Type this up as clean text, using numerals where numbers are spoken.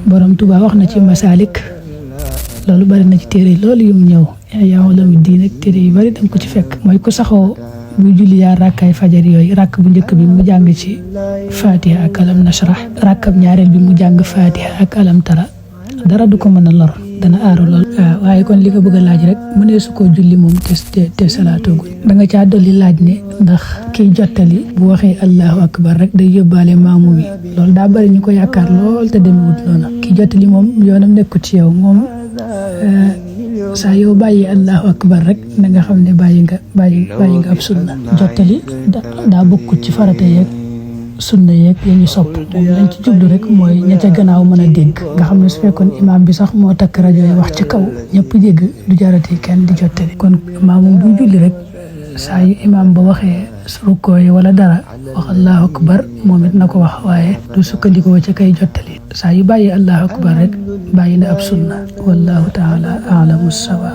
borom Tuubaa wax na ci Masaalik loolu bari na ci téere loolu yu ñëw yaa ulumi diin ak téere yu bari danga ko ci fekk mooy ku saxoo bu julli yaa rakkaay fajar yooyu rakk bu njëkk bi mu jàng ci Fatiha ak alam nashrah rakkab ñaareel bi mu jàng Fatiha ak alam tara dara du ko mën a lor dana aaru lool. waaye kon li ko bëgg a laaj rek mu ne su ko julli moom te salaatooguñ da nga caa dolli laaj ne ndax kiy jottali bu waxee allahu akbar rek day yóbbaale maamu mi loolu daa bari ñu ko yaakaar lool te demewut noonu ki jottali moom yoonam nekkut ci yow moom saa yow bàyyi allahu akbar rek na nga xam ne bàyyi nga ab sunna jottali daa bokkut ci farata yeeg sunna yeeg ya ñu sopp moom lañ ci jublu rek mooy ña ca gannaaw mën a dégg nga xam ne su fekkoon imaam bi sax moo takk rajo yi wax ci kaw ñëpp dégg du jarati kenn di jottali kon imaam bu julli rek saa yu imaam ba waxee rukkoo yi wala dara wax allahu akbar moom it na ko wax waaye du sukkandikoo ca kay jottali saa yu bàyyi allahu akbar rek bàyyi na ab sunna wallahu taala alamu sawaab